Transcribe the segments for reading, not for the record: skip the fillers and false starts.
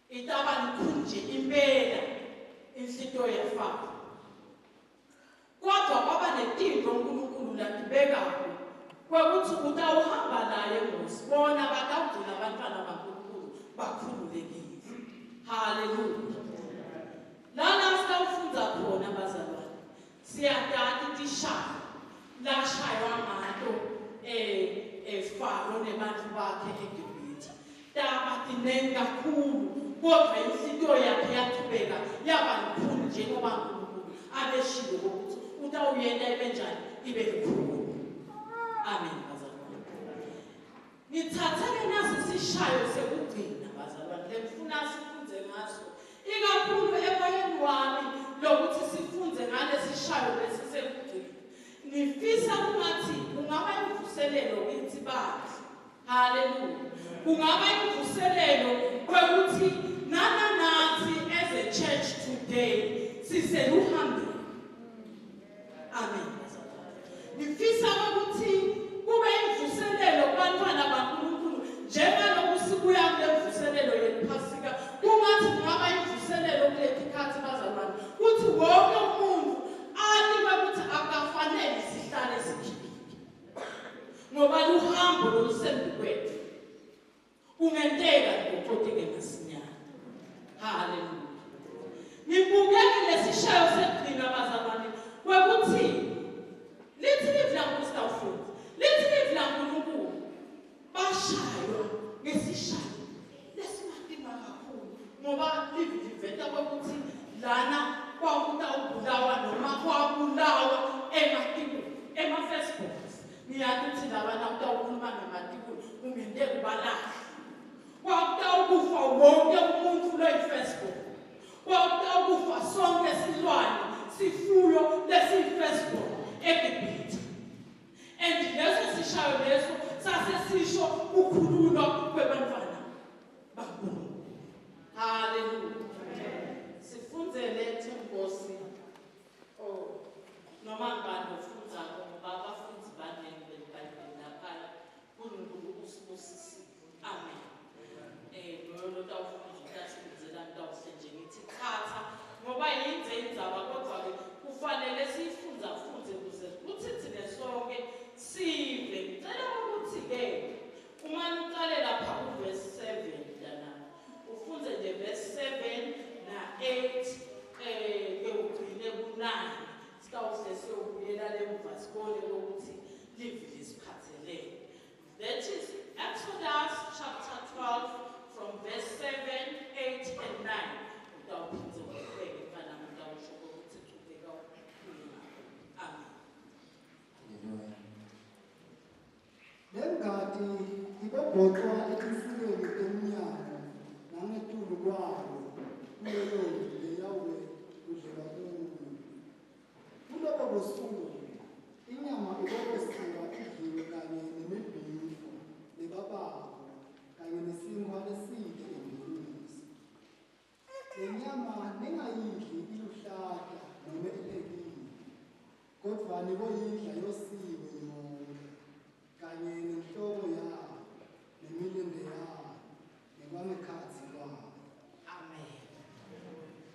Itaba lukhuni nje impela inhlitiyo yaFaro. Kodwa kwaba netintfo uNkulunkulu latibekako kwekutsi utawuhamba naye Mosi, bona batawugcina bantfwana baNkulunkulu bakhululekile. Haleluya. Lana sitawufundza khona bazalwane, siyatati tishayo lashaywa ngato eh, eh, Faro nebantfu bakhe eGibhithe. Taba tinengi kakhulu, kodvwa inhlitiyo yakhe yachubeka yaba lukhuni njengoba Nkulunkulu abeshilo ukuthi utawuyenta ibe njani, ibe lukhuni. Amen bazalwane. Ngithatheke nasi sishayo sekugcina bazalwane lengifuna sifundze ngaso ikakhulu emoyeni wami lokuthi sifundze ngalesishayo lesi sekugcina. Ngifisa kungathi kungaba imvuselelo kithi bandla. Haleluya. Kungaba imvuselelo kwekuthi nananathi as a church today siseluhambeni. Amen. Ngifisa ukuthi kube imvuselelo kubantwana baNkulunkulu njengaloku sibuya kule mvuselelo yePhasika kungathi kungaba imvuselelo kuleti khathi bazalwane kuthi wonke umuntu ati ukuthi akafanele sihlale sikhiphe ngoba luhambo lolusembi kwethu kungenteka lugocoteke masinyane. Haleluya. Ngibukeke lesishayo sekugcina bazalwane kwekuthi lithi livi laNkulunkulu sitawufunda lithi livi laNkulunkulu bashaywa ngesishayo lesimatima kakhulu ngoba livi liveta kwekuthi lana kwakutawubulawa noma kwabulawa ematibulo ema-firstborns. Ngiyati ukuthi laba nakutawukhuluma ngematikulo kungenteka ubalahle. Kwakutawukufa wonke umuntu loyi-firstborn. Kwakutawukufa sonke silwane sifuyo lesiyi-firstborn eGibhithe. And leso sishayo leso sase sisho kukhululwa kwebantwana baNkulunkulu. Haleluya. Sifundzele Thembosi. Oh, noma ngubani ofundzako ngoba abafundzi baningi beliBhayibheli laphaya. Nkulunkulu usibusisile. Amen. Eh loyo lotawufundza utasifundzela ngitawuhle nje ngithi thatha ngoba yindze indzaba kodwa ke kufanele siyifundza fundze kuze kutsi thine sonke sive. Ngicela ukuthi ke uma niqale lapha kuvesi 7 mntanami ufundze nje verse 7 na 8 eh ke ugcine ku-9 sitawuhle siyobuyela lemuva sibone ukuthi livi lisiphathelene. That is Exodus chapter 12 from verse 7, 8 and 9. Utawuphindze uqhubeke mfana utawusho ukuthi chubeka ukhulume. Amen. Haleluya. Lengati ibobhoqwa etinsikeni temnyango nangetulu kwayo kuleyo ndlu leyawube kudlelwa kuyo. Kulobo busuku inyama ibobesiwa idliwe kanye nemibhidvo lebabako kanye nesinkhwa lesite imbiliso. Lenyama ningayidli iluhlata nome iphekiwe, kodvwa niboyidla yosiwe yonkhe kanye nenhloko yayo nemilente yayo nekwangekhatsi kwayo. Amen.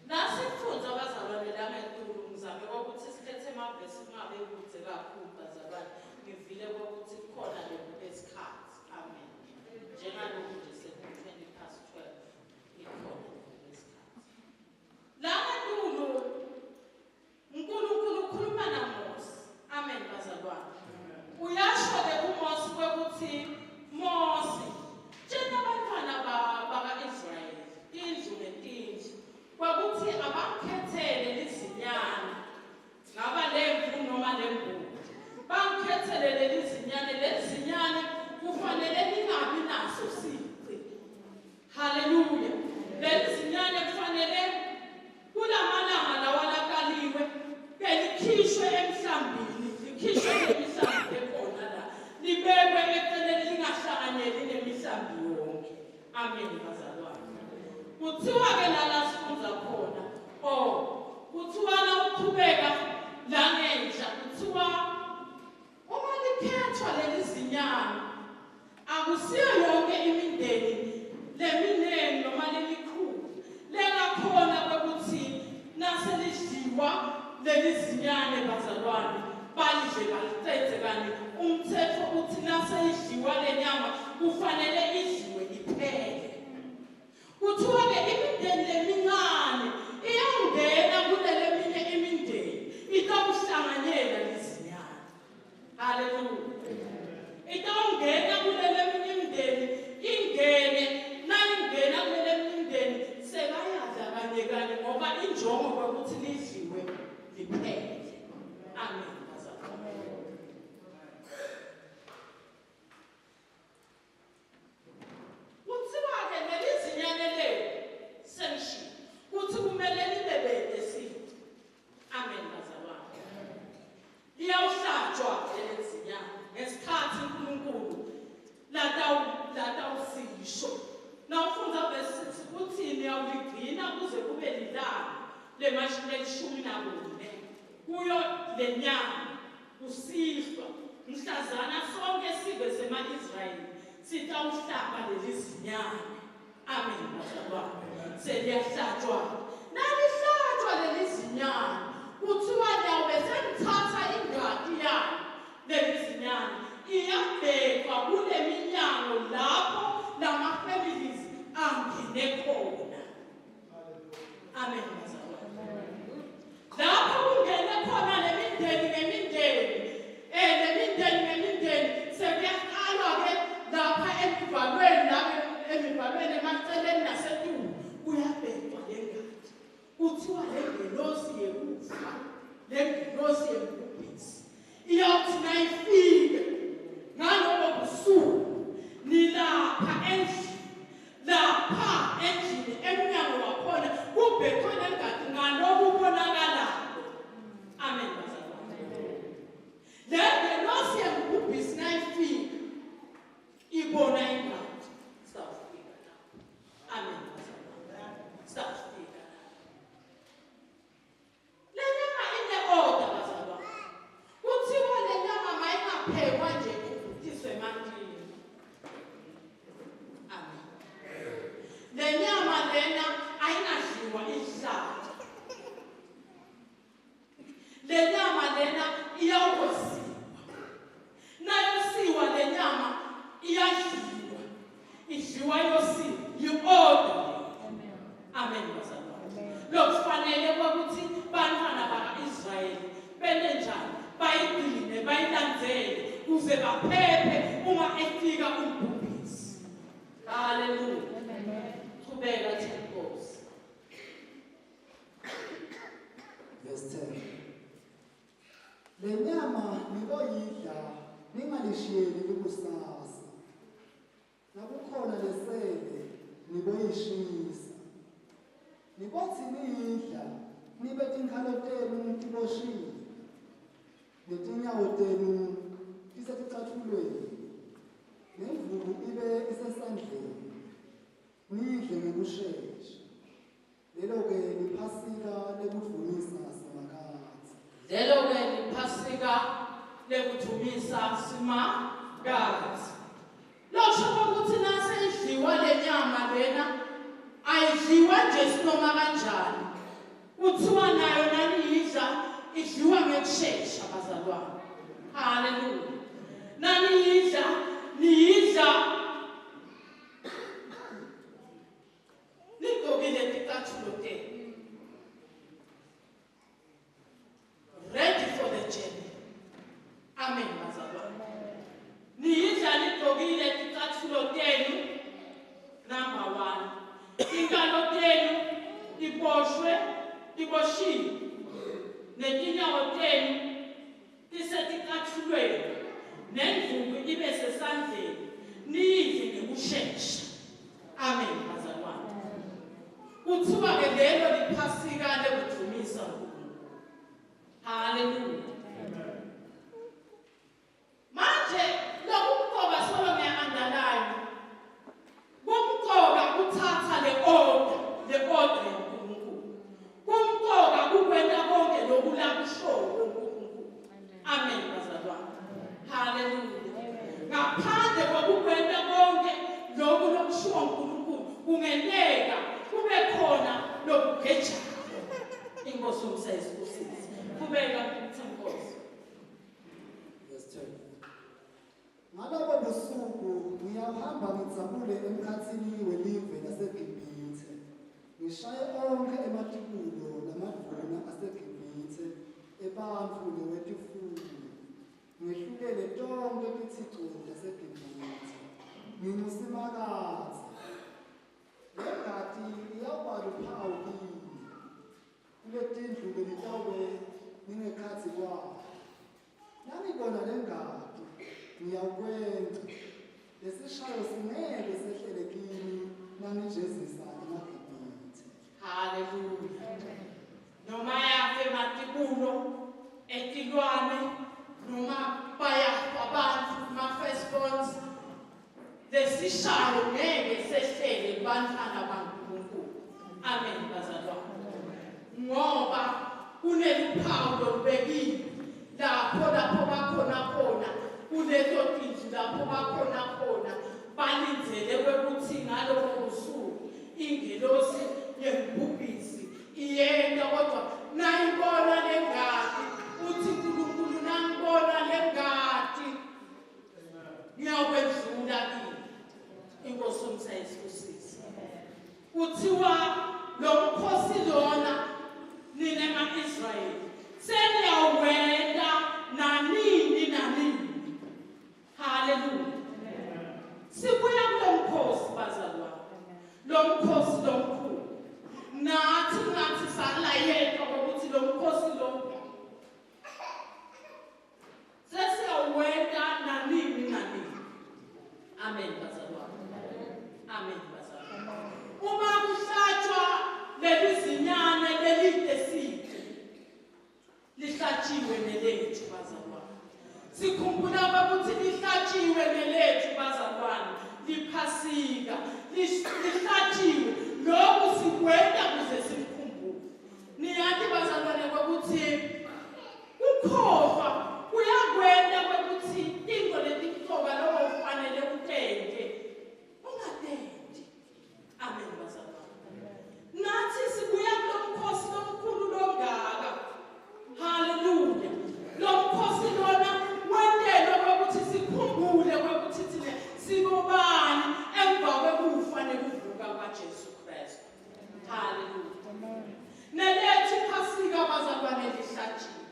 Nasifundza bazalwane la ngetulu ngizame ukuthi sikhethe emavesi kungabe kudze kakhulu bazalwane. Ngivile ukuthi kukhona lesikhathi. Amen. Njengaloku nje seku-20 past 12 ikhona lesikhathi. La ngetulu uNkulunkulu ukhuluma naMose. Amen bazalwane. Uyasho ke kuMose kwekuthi Mose tshela abantwana baka-Israyeli indlu ngetindlu kwakuthi abangikhethele lizinyane ngaba lemvu noma lembuti bangikhethele leli zinyane leli zinyane kufanele lingabi naso sici. Haleluya. Leli zinyane kufanele kulamalanga lawa lakaliwe belikhishwe emhlambini, likhishwe nemihlambi ekhona la, libekwe eceleni lingahlanganyeli nemihlambi yonke. Amen bazalwane. Kuthiwa ke la sifundza khona, oh, kuthiwa la uqhubeka la ngenhla, kuthiwa uma likhethwa leli zinyane akusiyo yonke imindeni leminingi noma lemikhulu. Lelizinyane bazalwane balidle balicedze kani umthetho uthi naseyidliwa le nyama kufanele idliwe iphele. Kuthiwa-ke imindeni lemincane iyawungena kulele minye imindeni itawuhlanganyela lizinyane. Haleluya. Itawungena kulele minye imindeni ingene nayingena kulele minye imindeni sebayadla kanye kanye ngoba injongo kwekuthi lidliwe liphele. Amen. Bazalwane. Kuthiwa-ke lelizinyane leli sengishilo kuthi kumele libe bede sithi. Amen bazalwane. Liyawuhlatshwa leli zinyane ngesikhathi uNkulunkulu latawusisho. Nawufundza verse 6 kuthi niyawuligcina kuze kube lilanga lelishumi nakune kuyo lenyanga kusihlwa mhlazana sonke sive sema-Israyeli sitawuhlaba leli zinyane. Amen bazalwane. Seliyahlatshwa. Nalihlatshwa leli zinyane kuthiwa niyawube senithatha ingati yalo leli zinyane iyabhekwa kule minyango lapho lama-families angene khona. Amen bazalwane. Lapho kungene khona lemindeni ngemindeni, lemindeni ngemindeni sekuyaqalwa-ke lapha emivalweni, lapha emivalweni emaceleni nasetulu kuyabhekwa le ngadi. Kuthiwa le ngelosi yekufa, le ngelosi yembhubhisi iyawuthi nayifika ngalobo busuku nilapha endlini, lapha endlini emnyango wakhona kubhekwe lengadi ngalokubonakalayo. Amen bazalwane. Le ngelosi yembhubhisi nayifika ibona ingadi, sawufika lapho. Amen bazalwane. Sawufika lapho. Le nyama ine-order bazalwane. Kuthiwa le nyama mayingaphekwa nje ivuthiswe emantini. Amen. Le nyama lena ayingadliwa ihlala. Le nyama lena iyawosiwa. Nayosiwa le nyama iyadliwa. Idliwa yosiwa yi-order. Amen bazalwane. Lokufanele ukuthi bantwana baka-Israyeli bente njani? Bayigcine, bayilandzele kuze baphephe uma efika umbhubhisi. Haleluya. Chubeka Thenkosi. Verse 10. Le nyama niboyidla ningalishiyeli likusasa. Nakukhona lesele niboyishisa. Nibothi niyidla nibe tinkhalo tenu tiboshiwe. Netinyawo tenu tiseticathulweni. Nemvubu ibe isesandleni. Niyidle ngekushesha. Lelo-ke liphasika lekudvumisa Simakadze. Lelo-ke liphasika lekudvumisa Simakadze. Losho ukuthi nase idliwa le nyama lena ayidliwa nje sinoma kanjani. Kuthiwa nayo naniyidla idliwa ngekushesha bazalwane. Haleluya. Naniyidla niyidla nigqokile ticathulo tenu. Ready for the journey. Amen bazalwane. Niyidla nigqokile ticathulo tenu. Number 1. Inkalo tenu iboshwe iboshiwe. Netinyawo tenu tiseticathulweni. Nendvuku ibe sesandleni. Niyidle ngekushesha. Amen bazalwane. Kuthiwa ke lelo liphasika lekudvumisa uNkulunkulu. Haleluya. Manje lokumqoka solo ngiya-underline. Kumqoka kuthatha le order, le order yaNkulunkulu. Kumqoka kukwenta konke lokhu lakushoyo uNkulunkulu. Amen bazalwane. Haleluya. Ngaphandle kokukwenta konke lokhu lokushiwo uNkulunkulu kungenteka kube khona lokugejayo. Inkosi umsayisi usizi. Kube Ngiyawuhamba ngidzabule emkhatsini welive laseGibhithe, ngishaye onkhe ematibulo lamadvuna aseGibhithe ebantfu newetifuyo, ngehlulele tonkhe tithico taseGibhithe. NginguSimakadze. Lengati iyawuba luphawu kini kuletindlu lenitawube ningekhatsi kwayo. Nangibona lengati, ngiyawukwenca. Lesishayo singeke sehlele kini nangijezisa emaGibhithe. Haleluya. Noma yafe ematibulo etilwane noma bayafa abantu kuma-firstborns, lesishayo ngeke sehlele kubantfwana baNkulunkulu. Amen bazalwane. Ngoba kuneluphawu lolubekiwe lapho lapho bakhona khona kuleto tindlu lapho bakhona khona balindzele kwekuthi ngalobo busuku ingelosi yembhubhisi iyenta, kodwa nayibona lengati uthi uNkulunkulu nangibona lengati ngiyakwedlula kini. Inkosi umsayisibusise. Kuthiwa lo mkhosi lona nina ma-Israyeli seniyawenta nanini nanini. Haleluya. Sibuya kulo mkhosi bazalwane, lo mkhosi lomkhulu. Nathi ngathi salayetwa ukuthi lo mkhosi lo sesiyawenta nanini nanini. Amen bazalwane. Amen bazalwane. Uma kuhlatshwa leli zinyane lelide side lihlatshiwe nelethu bazalwane. Sikhumbula ukuthi lihlatshiwe nelethu bazalwane, liphasika lihlatshiwe. Lokhu sikwenta kuze simkhumbule. Niyati bazalwane ukuthi ukhohlwa kuyakwenta kwekuthi tintfo letimcoka loko ufanele utente ungatenti. Amen bazalwane. Nathi sibuya kulo mkhosi lomkhulu longaka. Haleluya. Lo mkhosi lona wentelwe kwekuthi sikhumbule kwekuthi thina sibobani emva kwekufa nekuvuka kwaJesu Kristu. Haleluya. Nelethu iphasika bazalwane lihlatshiwe.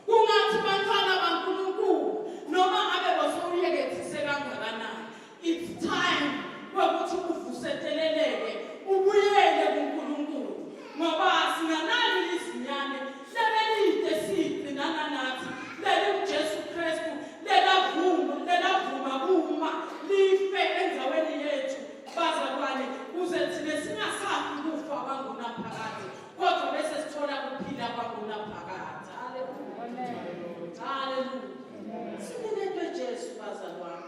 Kungathi bantfwana baNkulunkulu noma ngabe bosowuyekethise kangakanani, it's time kwekuthi uvuseteleleke ubuyele kuNkulunkulu, ngoba singanalo lizinyane lebelide sigcinana nathi lelikuJesu Kristu lelavuma lelavuma kuma life endzaweni yethu bazalwane, kuze thina singasafi kufa kwangunaphakade kodwa bese sithola kuphila kwangunaphakade. Haleluya. Haleluya. Siniketwe Jesu bazalwane.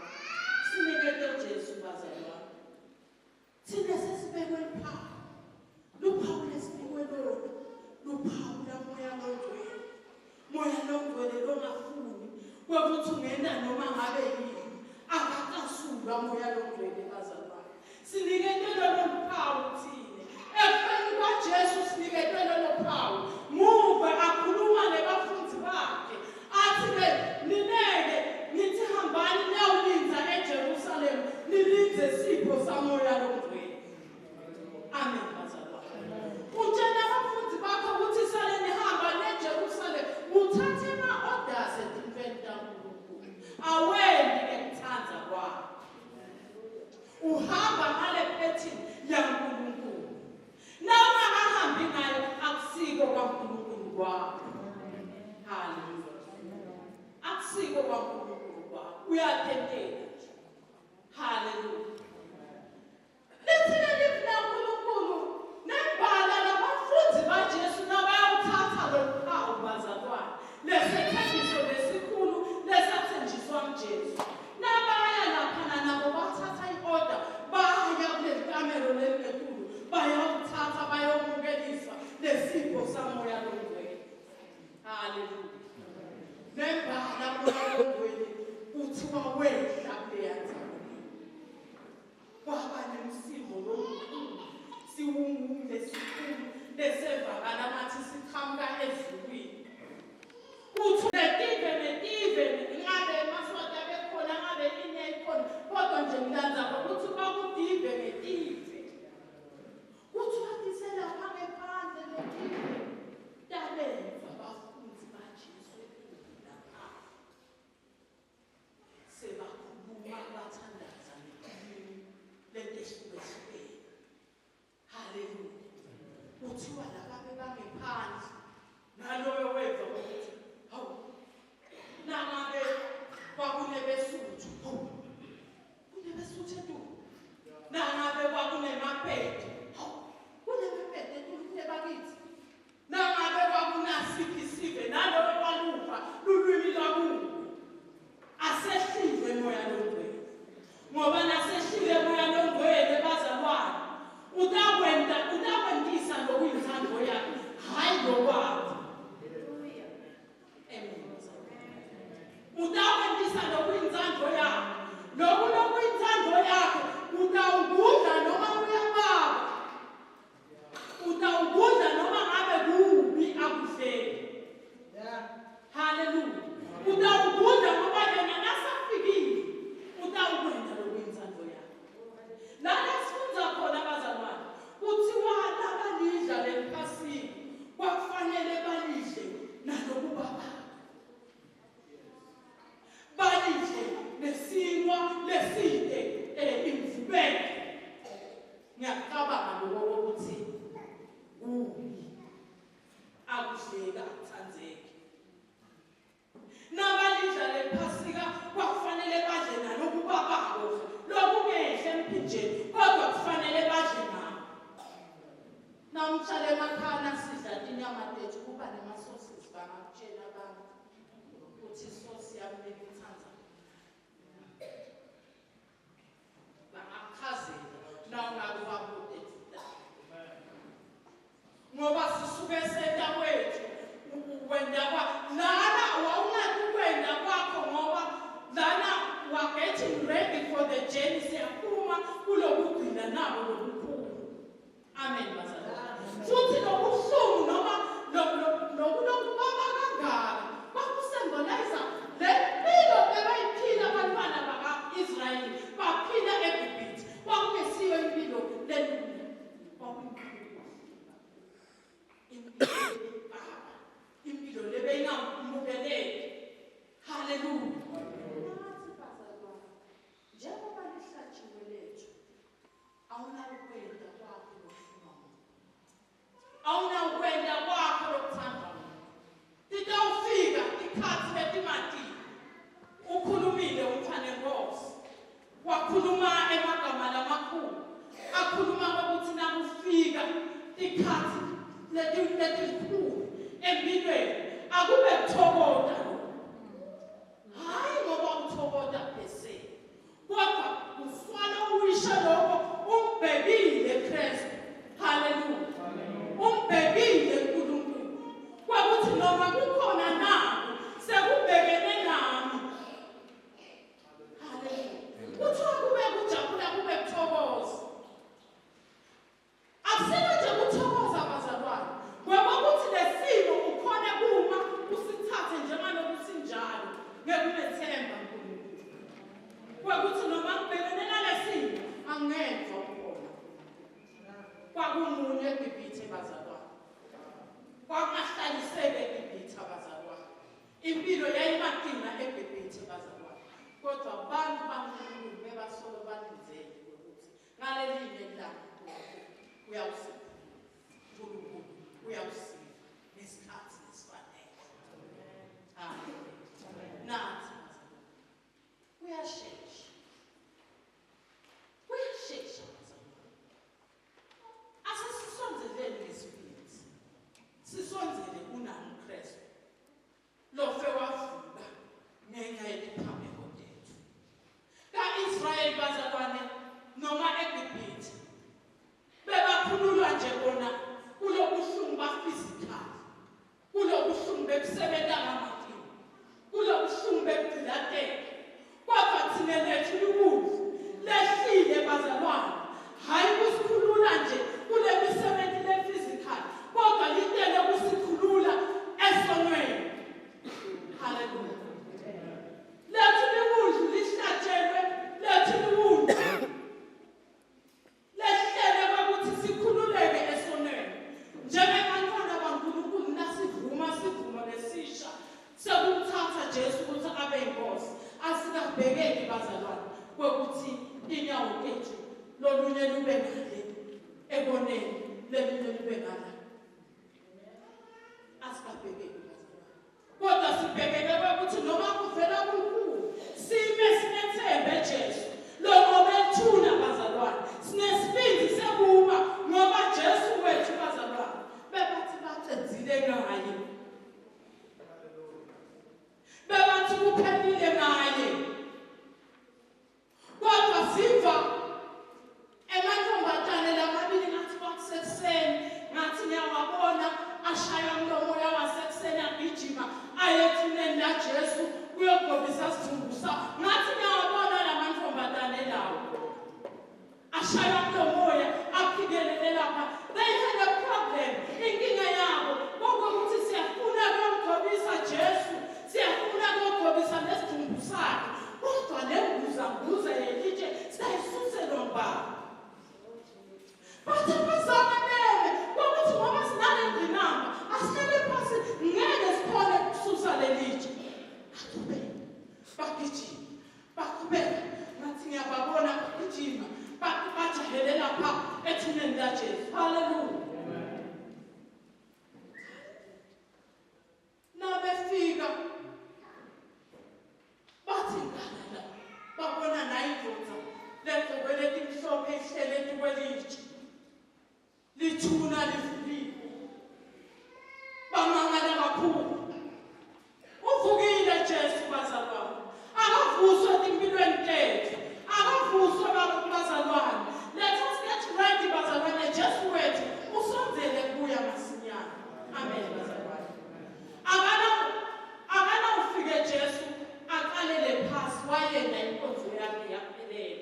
Siniketwe Jesu bazalwane. Thina sesibekwe luphawu. Luphawu lesibekwe lona. Luphawu lamoya longcwele. Moya longcwele longafuni kwekuthi ungena noma ngabe yini. Akakasulwa moya longcwele bazalwane. Siniketwe lolo luphawu thina. Ekufeni kwaJesu siniketwe lolo phawu. Muva akhuluma nebafundzi bakhe. Athi-ke nineke nithi hambani niyawulindza eJerusalema nilindze sipho samoya longcwele. Amen bazalwane. Utshela abafundzi bakhe ukuthi sale nihamba neJerusalema uthathe ema-orders etintweni taNkulunkulu. Awendi ngekuthanda kwakho. Uhamba ngale pattern yaNkulunkulu. Nawungakahambi ngayo akusiko kwaNkulunkulu kwakho. Haleluya. Akusiko kwaNkulunkulu kwakho. Uyathentela nje. Haleluya. Lithi lelivi laNkulunkulu nembala labafundi baJesu nabayawuthatha lo phawu bazalwane lesethembiso lesikhulu lesathenjiswa nguJesu. Nabaya laphana nabo bathatha i-order baya kuleli kamelo lelikhulu bayawuthatha bayomukeliswa lesipho samoya longcwele. Haleluya. Nembala moya longcwele kuthiwa wehla kuleya ndzawo. Kwaba nemsindo lomkhulu siwungumu lesikhulu lesevakala ngathi siqhamuka ezulwini. Uthi netive netive ngabe emaSwati abekhona ngabe ini yayikhona kodwa nje ngilandza Kuthiwa laba bebangephandle naloyo weva ukuthi hawu nangabe kwakunebesuthu hawu kunebesuthu etulu nangabe kwakunemapedi hawu kunemapedi etulu kunebakithi nangabe kwakunasiphi sive naloyo waluva lulwimi lwakubo asehlile moya longcwele ngoba nasehlile moya longcwele bazalwane utakwenta utakwentisa lokuyintsandvo yakhe hhayi lokwakho utakwentisa lokuyintsandvo yakhe loku lokuyintsandvo yakhe utawukudla noma kuyababa Utawukudla noma ngabe kubi akudleki. Haleluya. Utawukudla ngoba yena nasafikile utawukwenta lokuyintsandvo yakhe. Lana sifundza khona bazalwane kuthiwa labalidla leliphasika kwakufanele balidle nalokubabako. Balidle nesinkwa leside eh, imvubelo. Ngiyacabanga lokho kokuthi kubi akudleki akuthandzeki. Nabalidla lephasika kwakufanele badle nalokubabako lokungehle emphinjeni kodwa kufanele badle nako. Nawuhlala emakhaya nasidla tinyama tethu kuba nema-sauces bangakutshela abantu ukuthi isosi yami bengiyithanda Bangakuchazela nawungabe ubabude ngoba sisuke senta kwethu wenda kwa lana wawungathi ukwenda kwakho ngoba lana we are getting ready for the journey siyaphuma kulokugcina nabo lokukhulu amen bazalwane futhi lobuhlungu noma lokulokubaba kangaka kwakusembolize le mpilo bebayiphila abantwana baka-Israyeli baphila eGibhithe kwakungesiyo impilo lelula kwakuyimpilo impilo impilo lebeyingamukeleki haleluya nathi bazalwane njengoba lihlatshiwe lethu Awunawukwenta kwakho lokufunwa nguwe. Awunawukwenta kwakho lokuthandwa nguwe. Titawufika tikhatsi letimatima. Ukhulumile umntfwanenkosi. Wakhuluma emagama lamakhulu. Akhuluma kwekutsi nakufika tikhatsi letikhulu empilweni akube kuthokoda lokhu. Hhayi ngoba uthokoda phesheya. Kodwa uswala uyisho lokho umbhekile Kristu. Haleluya. Umbhekile uNkulunkulu. Kwakuthi noma kukhona naku sekubhekene nami. Haleluya. Kuthiwa kube kujabula kube kuthokoza. Akusiko nje kuthokoza bazalwane, ngokuthi lesimo ukhone kuma usithathe njengaloku sinjalo ngekumethemba uNkulunkulu. Kwekuthi noma ngibhekene nalesimo angedwa ukhona. Kwakumunye eGibhithe bazalwane. Kwakungahlaliseki eGibhithe abazalwane. Impilo yayimatima eGibhithe bazalwane. Kodwa abantu baNkulunkulu bebasolo balindzele ukuthi Ngalelinye ilanga uNkulunkulu uyawusiva. uNkulunkulu uyawusiva ngesikhathi esifanele. Amen. Nathi kuyashesha. Kuyashesha bazalwane. Asesisondeleni ngesibindi. Sisondele kunamu Kristu. Lofe wavuka ngenxa yetiphambeko tethu. Ka-Israyeli bazalwane noma eGibhithe bebakhululwa nje bona kulobuhlungu ba-physical, kulobuhlungu bekusebenza ngamatima, kulobuhlungu bekugcilateka. Kodwa thina lethu likudla lehlile bazalwane, hhayi kusikhulula nje kule misebenzi le-physical, kodwa litele kusikhulula esonweni. Haleluya. Lethu liwundlu lihlatshelwe, lethu liwundlu lehlele kwekuthi sikhululeke esonweni njengebantwana baNkulunkulu nasivuma sivumo lesisha sekumthatha Jesu ukuthi abe yinkosi asikabhekeki bazalwane kwekuthi inyawo tethu lolunye lube ngale ekoneni lelinye lube ngala Asisabhekeki bazalwane. Kodwa sibhekeke ukuthi noma kuvela kukhulu, sime simethembe Jesu. Lo ngoba ethuna bazalwane, sinesibindi sekuma ngoba Jesu wethu bazalwane. Bebathi bacedzile ngaye. Bebathi kuphelile ngaye. Kodwa siva emantombazane lamabili ngathi kwakusekuseni, ngathi ngiyawabona ashaya mlomoya wasekuseni agijima aye ethuneni laJesu kuyogobisa sidumbu sawo. Ngathi ngiyawabona la mantombazane lawo ashaya mlomoya aphikelele lapha. They had a problem. Inkinga yabo kwakuwukuthi siyafuna kuyomgcobisa Jesu, siyafuna kuyogcobisa nesidumbu sakhe, kodwa le nguzanguza yelitshe siyayisuselwa ngubani? Bathi bazame beme kwakuthi ngoba sinale ngqinamba asihlale phansi, ngeke sikhone ukususa lelitshe. Baqhubeka bagijima, baqhubeka, ngathi ngiyababona bagijima bajahele lapha ethuneni laJesu. Haleluya! Nabefika bathi ngala babona nayi indoda legqoke letimhlophe ihlele etukwelitshe, lithuna livuliwe. Bamangala kakhulu. Uvukile Jesu bazalwane, akavuswe etimpilweni tethu, akavuswe bazalwane. Let us get ready bazalwane, Jesu wethu usondzele kuya masinyane. Amen bazalwane. Akana ufike Jesu aqalele phasi, wayena inkonzo yakhe yaphelela.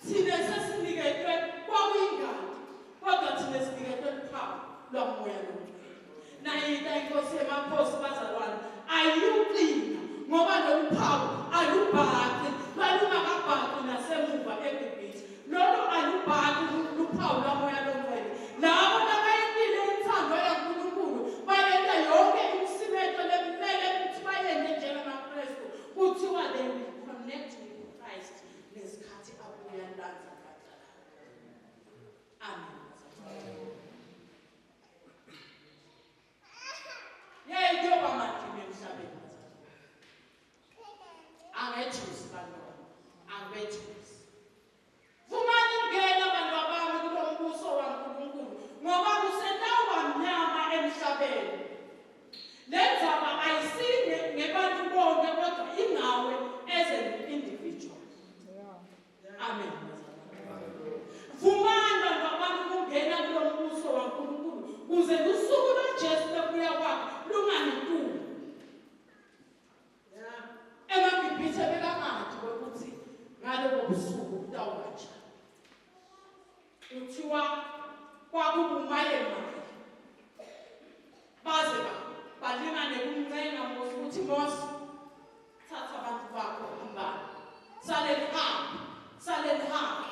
Thina sesiniketwe kwakuyingadi, kodwa thina siniketwe luphawu lwamoya longcwele. Nayita inkosi yemakhosi bazalwane, ayiyuqina ngoba lolu phawu alubhaqi, lwalungakabhaqi nasemuva eGibhithe. Lolu alubhaqi luphawu lwamoya longcwele. Labo labayentile inthando yaNkulunkulu, bayenta yonke imisimeto lemele ukuthi bayente njengamaKristu, kuthiwa they will connect with Christ ngesikhathi abuya lanza bandla lakhe. Amen. Yeyi, kuyoba madima emhlabeni bazalwane. Angethusi bantwana, angibethusi. Vumani kungena bantu bami kulo mbuso waNkulunkulu, ngoba kusetawuba mnyama emhlabeni. Le ndzaba ayisinde ngebantu bonke, kodwa ingawe as an individual. Amen. Vumani bantu abantu ukungena kulo mbuso waNkulunkulu kuze lusuku lwaJesu lokubuya kwakhe lunganituli. EmaGibhithe bekangadi kwekuthi ngalobo busuku kutawuba njani. Kuthiwa kwakubumayemaye. Baze balingane kumncenga Mose ukuthi Mose, thatha abantu bakho hambani. Sale nihambe, sale nihambe.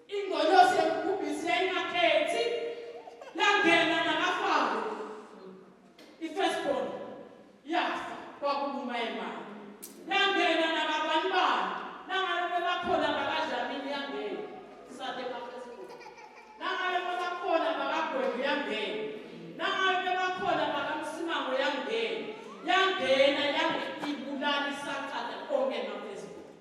Ingolosi yemkhumbisi yayingakhethi, langena nakaFaro. I-firstborn yafa, kwakubumayemaye. Langena nakabani bani, nangabe bebakhona bakaDlamini yangena, sade ba-firstborn. Nangabe bebakhona bakaGwebu yangena, nangabe bebakhona bakaMsimango yangena, yangena yange ibulala isaqada konke ema-firstborn.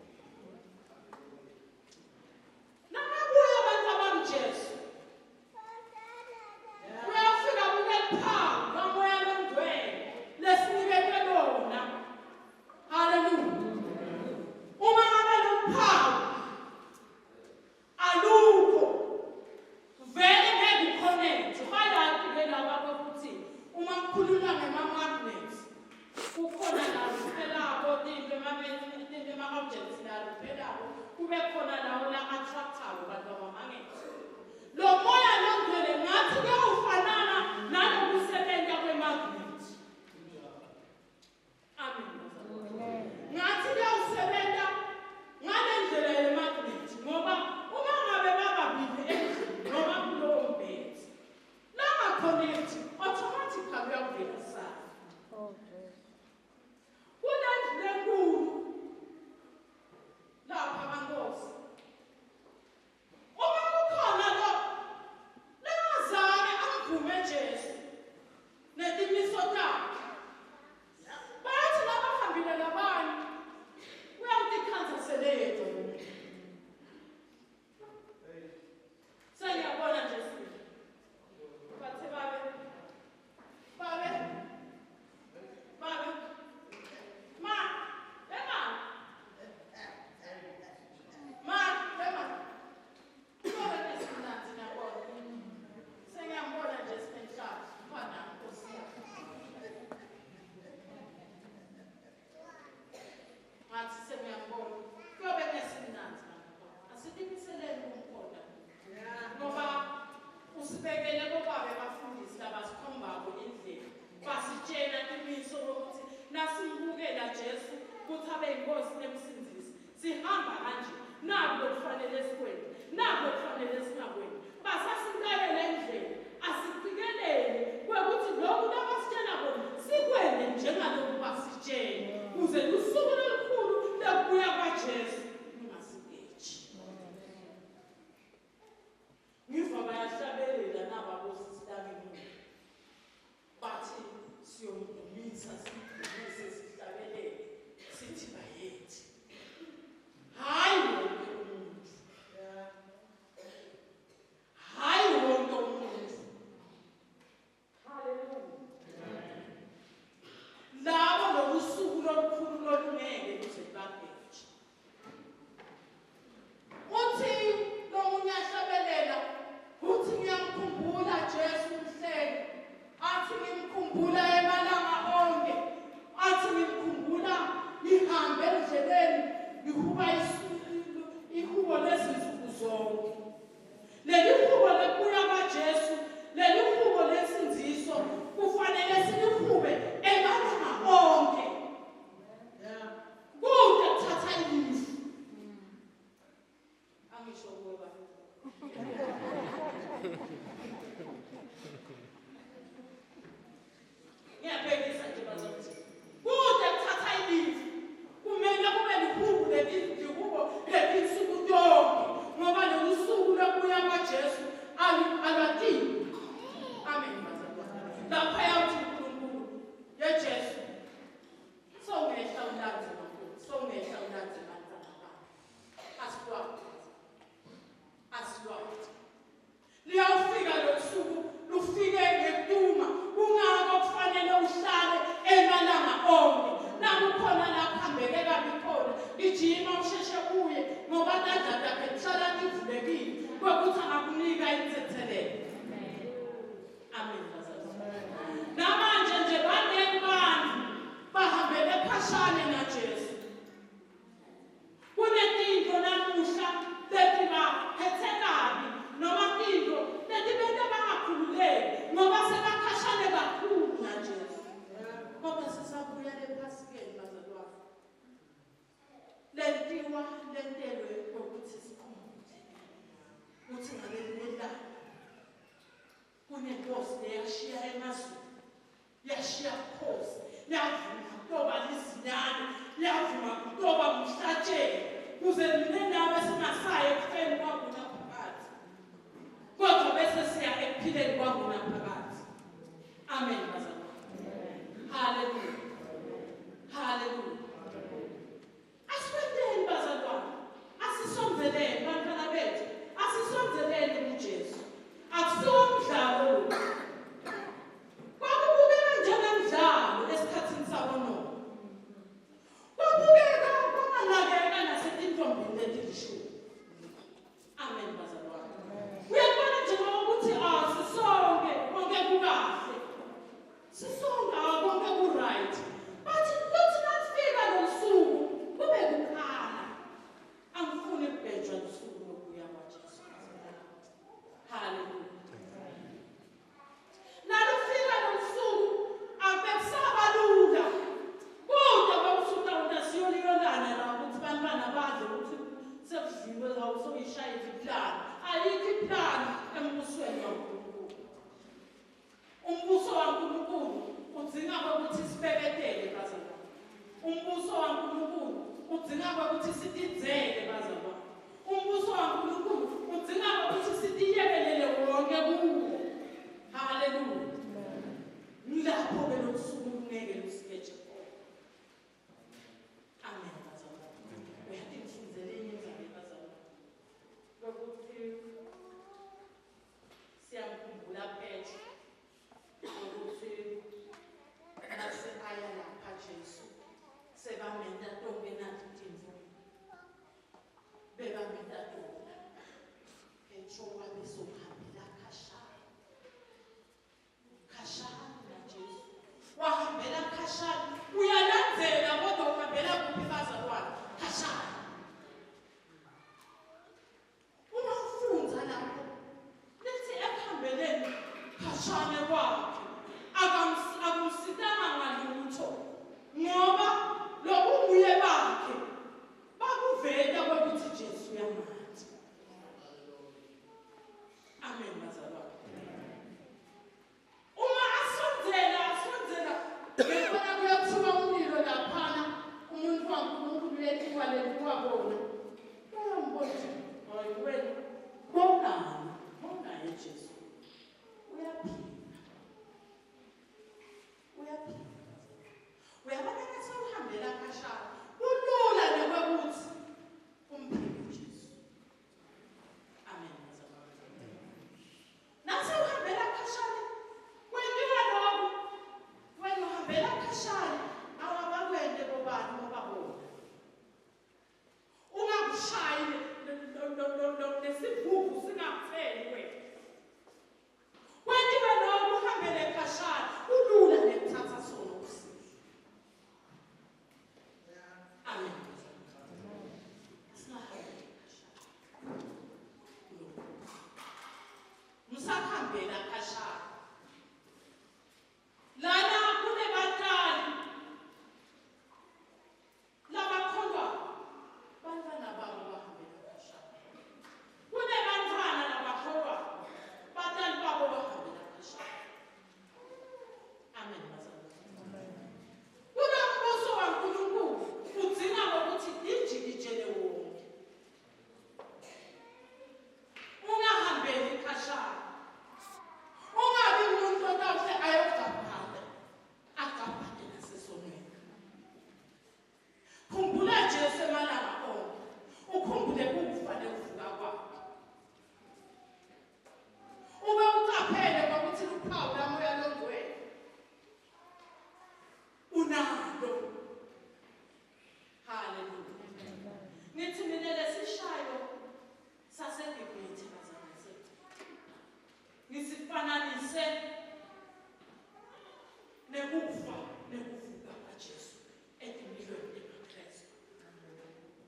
inkosi nemsindisi sihamba kanje naku lokufanele sikwente naku lokufanele singakwenti basasinqakela indlela asiqikelele kwekuthi lokhu labasitshela kona sikwente njengaloku basitshela kuze lusuku lolukhulu lokubuya kwaJesu lungasigeji. Ngiva bayahlabelela naba bosisi langemuva bathi siyomdumisa simdumise sihlabelele sithi bayethi hhayi wonke umuntu hhayi wonke umuntu haleluya labo lolusuku lolukhulu lolungeke luze lubageje uthi lomunye ahlabelela uthi ngiyamkhumbula Jesu umhlenge athi ngimkhumbula emalanga onke athi ngimkhumbula ngihambe endleleni ngihuba ihubo lezinsuku zonke leli hubo lokubuya kwaJesu leli hubo lesindiso kufanele silihube emalanga onke kude kuthatha ilifu angisho kuwe baba ngiyabhekisa nje bazothi kude kuthatha ilifu kumele kube lihubo lelihubo letinsuku tonke ngoba lolu suku lokubuya kwaJesu alwatiwe amen bazalwane lapha yawuthi uNkulunkulu yeJesu songehla ulanze makoti songehla ulanze bantwana bakhe asilwati asilwati liyawufika lolusuku lufike ngekutuma kungako kufanele uhlale emalanga onke nakukhona la kuhambeke kabi khona gijima usheshe uye ngoba tandla takhe tihlala tivulekile kwekuthi angakunika intsentselelo amen bazalwane namanje nje banengi bantu bahambele khashane naJesu kunetinto namuhla letibaphethe kabi noma tinto letibenta bangakhululeki ngoba sebakhashane kakhulu naJesu kodwa sisabuya lephasikeni bazalwane lentiwa lentelwe ukuthi sikhumbule ukuthi ngalelinye ilanga kunenkosi leyashiya emazulu yashiya bukhosi yavuma kutoba lizinyane yavuma kutoba mhlatshelo kuze mina nawe singasayi ekufeni kwakunaphakade kodwa bese siya ekuphileni kwakunaphakade amen bazalwane haleluya haleluya asikwenteni bazalwane asisondeleni bantwana bethu asisondeleni kuJesu akusiwo umdlalo lo kwakubukeka njengemdlalo esikhathini saboNowa kwabukeka kwanganakeka nasetintombini letilishumi. Sihlanganise nekufa nekuvuka kwaJesu etimphilweni temaKrestu.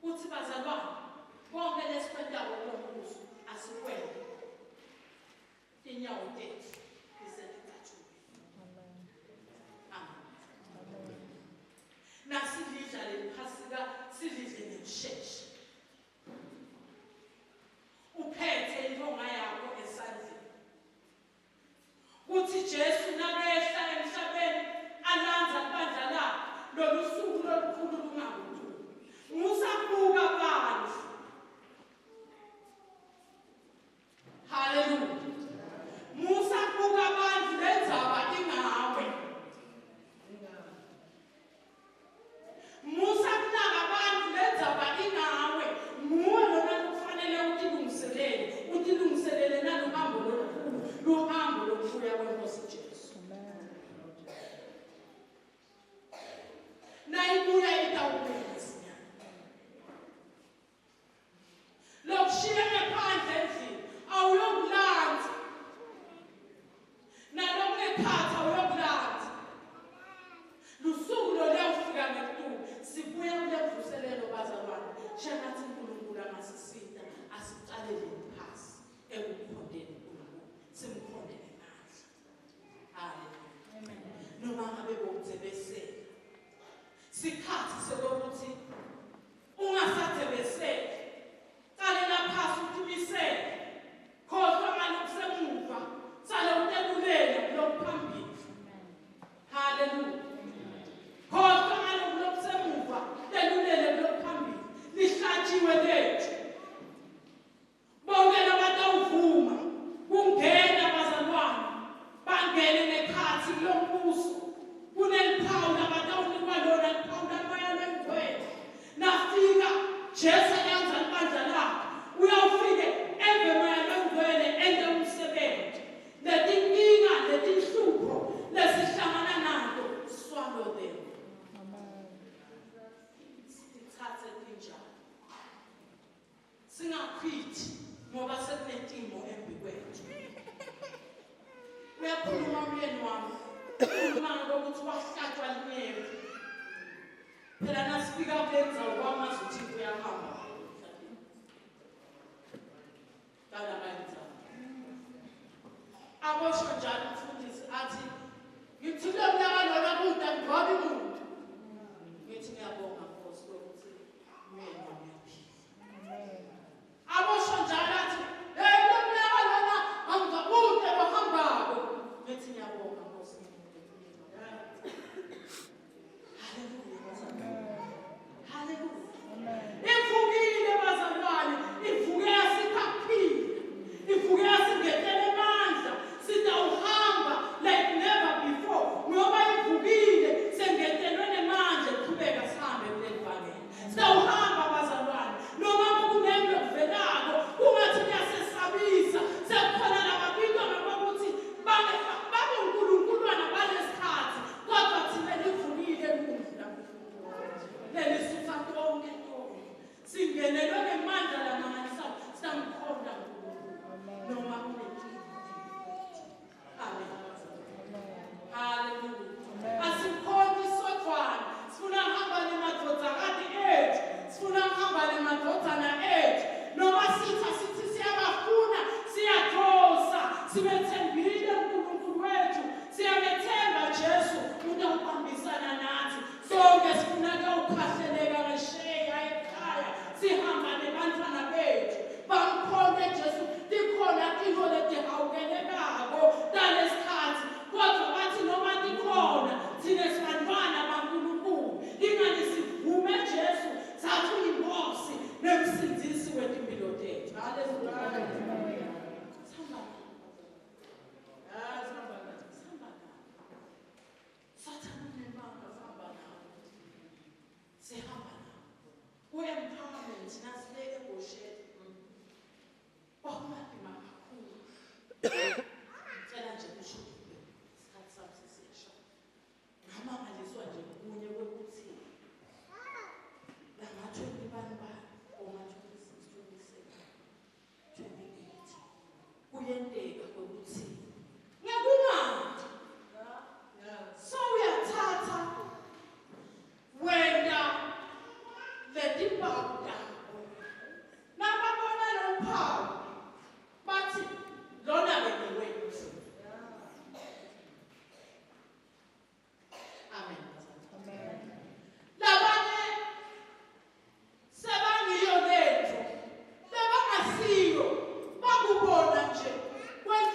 Uthi bazalwane, konke lesikwentako kulombuso asikwente. Tinyawo tetfu tiseticatshulweni. Amen. Nasilidla leliphasika silidle ngekushesha. Uphethe intonga yakho esandleni. Kuthi Jesu nakehla emhlabeni alandza libandla lakhe lolu suku lolukhulu lungakutuki. Musabuka bantfu. Haleluya. Musa kubuka bantfu lendzaba ingawe. Musa kunaka bantfu lendzaba ingawe. Nguwe lona lokufanele utilungiselele, utilungiselele naluhambo lolukhulu, luhambo lokubuya kweNkosi Jesu. Nayibuya itawubuya masinyane. Lokushiye ngephandle endlini awuyokulandza. Nalokungekhatsi awuyokulandza. Lusuku loluyawufika ngetulu. Sibuya kule mvuselelo bazalwane. Shengatsi uNkulunkulu angasisita asicalele phasi ekukhonteni uNkulunkulu. Simkhonte ngemandla. Haleluya. Noma ngabe bowudzebesela. Sikhatsi sekwekutsi Ungasadzebeseli. Calela phasi utimisele. Khohlwa ngalokusemuva. Sale utelulela kulokuphambili. Haleluya. Khohlwa ngaloku lokusemuva, telulele kulokuphambili. Lihlatshiwe lethu. Bonke labatawuvuma kungena bazalwane bangene ngekhatsi kulombuso kuneliphawu labatawunikwa lona liphawu lamoya lengcwele nafika Jesu alandza libandla lakhe uyawufike eve moya longcwele ente umsebenti letinkinga letinhlupho lesihlangana nato swallow them sititsatse tinjalo Singakhwithi ngoba sekunetimo embi kwethu. Uyakhuluma umyeni wami. Ukhuluma ngokuthi wahlatshwa linyeva. Phela nasifika kule ndzawo kwamazi ukuthi uyahamba. Kala bayindzawo. Abosho njalo umfundisi athi ngithi kulo mnyaka lona kude angigcwabi muntu. Ngithi ngiyabonga Nkosi ukuthi umyeni wami uyaphila. Abosho njalo athi, hey lo mnyaka lona angikakude lohambako. Ngithi ngiyabonga Nkosi. Haleluya bazalwane. Haleluya. Ivukile bazalwane, ivuke yasipha kuphila. Ivuke yasingetela emandla. Sitawuhamba like never before ngoba ivukile sengetela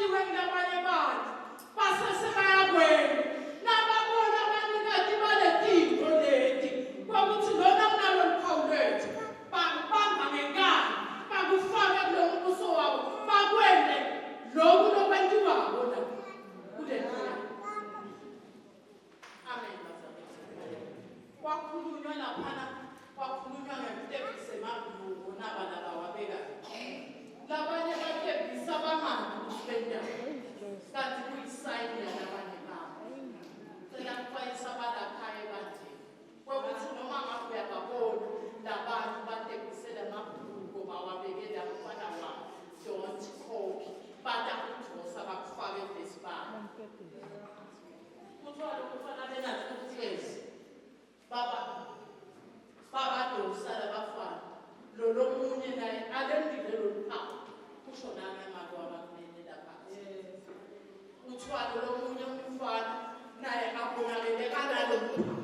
lokwentiwe ngulabanye bantfu base sebayakwenta. Nababona abanikati baletintfo leti kwekutsi lona kunalo luphawu lwetfu, bakubamba ngenkani, bakufake kulo mbuso wabo, bakwente loku lokwentiwako la kuleli. Amen bazalwane. Kwakhulunywa laphana, kwakhulunywa ngekutebhisa emabhuluko naba laba wabeka. Labanye batebhisa bangazi ukuthi bentani. Kanti kuyisayini yalabanye babo. Cela kuxwayisa abalakhaya ebandleni. Kwekuthi noma ngabe uyababona labantu batebhisela amabhuluko bawabeke la mfana wabo. Don't copy. Batakudosa bakufake kulesibalo. Kuthiwa lo mfana benathukuthezi. Baba babadosa labafana. Lo lomunye naye alendile lolu phawu. Kusho nami make wabakunene lapha. Kuthiwa lo lomunye umfana naye abonakele kanalo phawu.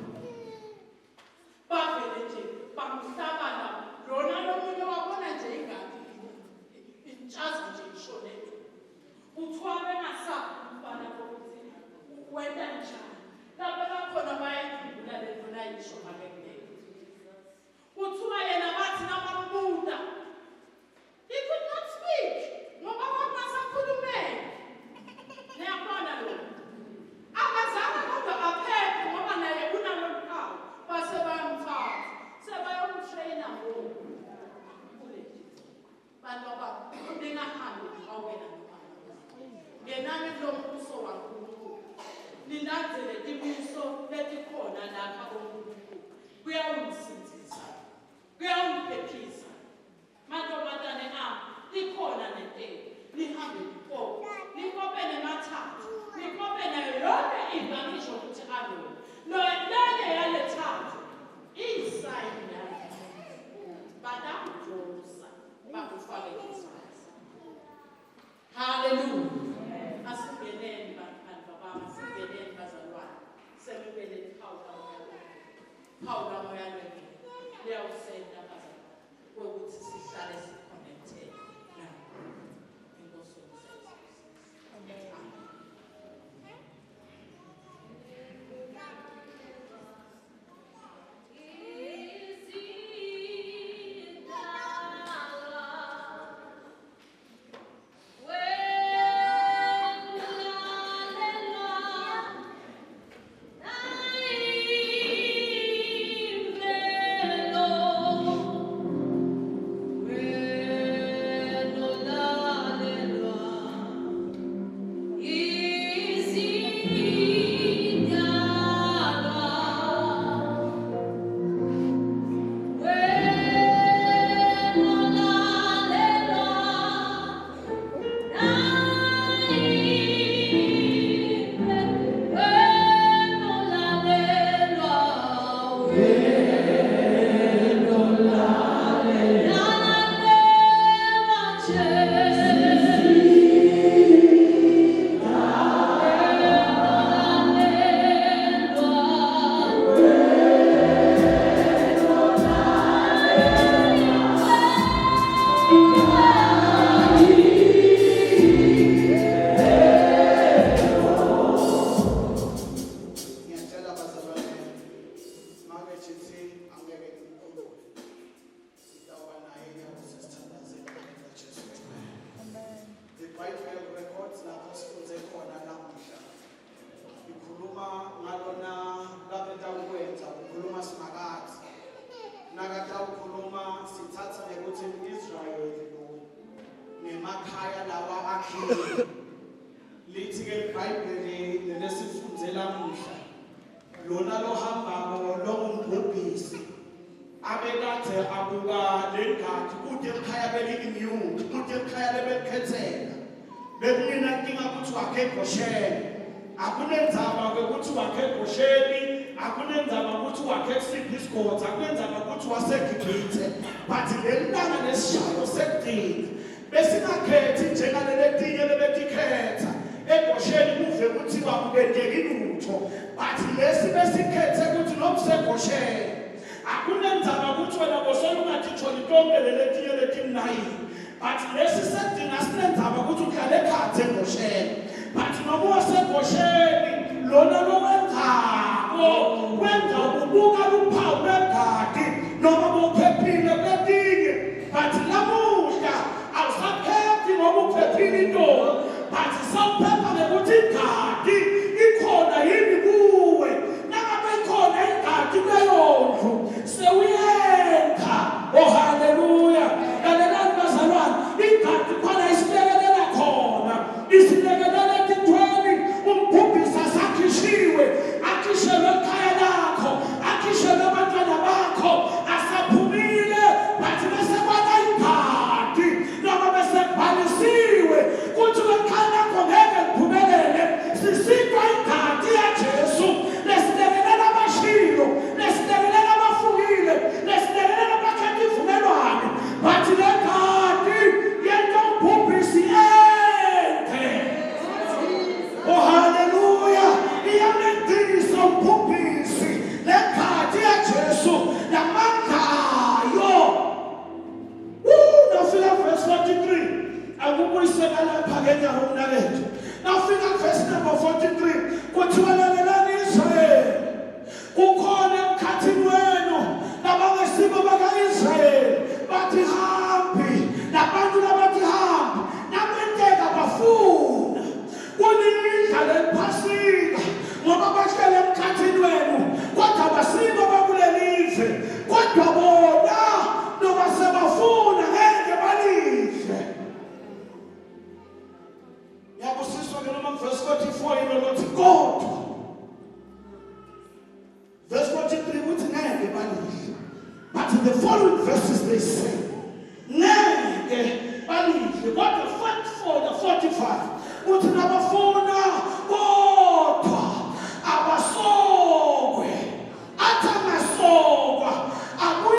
Bavele nje bamhlaba la lona lomunye wabona nje ingadi intshaza nje ishone. Kuthiwa bengasabi umfana kokuthi wenta njani. Laba bakhona bayayikhumbula le nto nayisho make kuleli. Kuthiwa yena bathi nabambuta he could not speak ngoba kwakungasakhulumeki. Niyakubona lokho? Akazange kodwa aphephe ngoba naye unalolu phawu. Base bayamthatha sebayomtraina ngoku kuleli. Bantu abami ningahambi nihawukela noma ngenani kulo mbuso waNkulunkulu. Nilandzele timiso letikhona lapha kuNkulunkulu. Kuyawunisindzisa. Kuyawuniphephisa. Mantombazane ami, tikhona netenu. Nihambe nikope. Nikope nemathathu. Nikope nayo yonke into angisho ukuthi alona. Lo lenye yalethathu iyisayini yalo. Batakudosa bakufake isibhazi. Hallelujah. Asingeneni bantu bami, asingeneni bazalwane. Semukele iphawu kaMoya loNgcwele. Phawu kaMoya loNgcwele liyawusenta bazalwane kwekuthi sihlale si-connected naNkulunkulu. Inkosi yomusa isibusise. Amen. Ngiyacela bazalwane make jithi angeke ngimkhumbule. Sitawuba naye nyakuze sithandazele egameni laJesu. Amen. The Bible records lapho sifunze khona namuhla. Ikhuluma ngalona labetawukwenza kukhuluma Simakadze. Nakatawukhuluma sithatha ngekuthi Israyeli lo ngemakhaya lawa akhiwe. Lithi-ke iBhayibheli lelesifunze lamuhla lona lohambako longumbhubhisi abekade abuka lengadi kude ekhaya beli-immune kude ekhaya lebelikhethela bekungenankinga ukuthi wakhe egosheni akunendzaba kwekuthi wakhe egosheni akunendzaba ukuthi wakhe kusiphi isigodzi akunendzaba ukuthi wasegibhithe but leli langa lesishayo sekugcina Besingakhethi njengaleletinye lebetikhetha. EGosheni kuve kuthiwa kukenteki lutho. But lesi besikhethe ukuthi nokuseGosheni. Akunendzaba ukuthi wena bosolo ungatitholi tonke leletinye letimnayini. But lesi sedinga sinendzaba ukuthi uhlale ekhatsi eGosheni. noma waseGosheni lona lowenzako wenza ubuka luphawu lwengadi noma bophephile kuletinye but lamuhla awusaphephi ngoba uphephile intombi but sawuphepha ngekuthi ingadi ikhona yini kuwe nangabe ikhona ingadi kuleyo ndlu sewuyenga oh haleluya lalelani bazalwane ingadi khona isilekelela khona isilekelela etintweni umbhubhisa sakhishiwe akhishelwe ekhaya lakho akhishelwe abantwana bakho asaphumile but bese kwala ingadi noma bese kubhalisiwe kuthi ekhaya lakho ngeke liphumelele sisitwa ingadi yaJesu lesilekelela abashilo lesilekelela abafukile lesilekelela abakhetha ivumelwane but le ngadi yento umbhubhisi ende Oh haleluya iyamendisa umbhubhisi le ngadi yaJesu namandla ayo Nafika verse 43 akubuyiseka lapha ke nyawo mnakethu. Nafika verse number 43 kuthiwa lalelani Israyeli. Kukhona emkhathini wenu labangesibo baka-Israyeli bathi hambi labantu labathi hambi nakwenteka bafuna kulidla leliphasika ngoba bahlele emkhathini wenu kodwa basibo bakulelizwe kodwa bona noma sebafuna ngeke balidle ngiyabusiswa ke noma verse 44 yilo lothi kodwa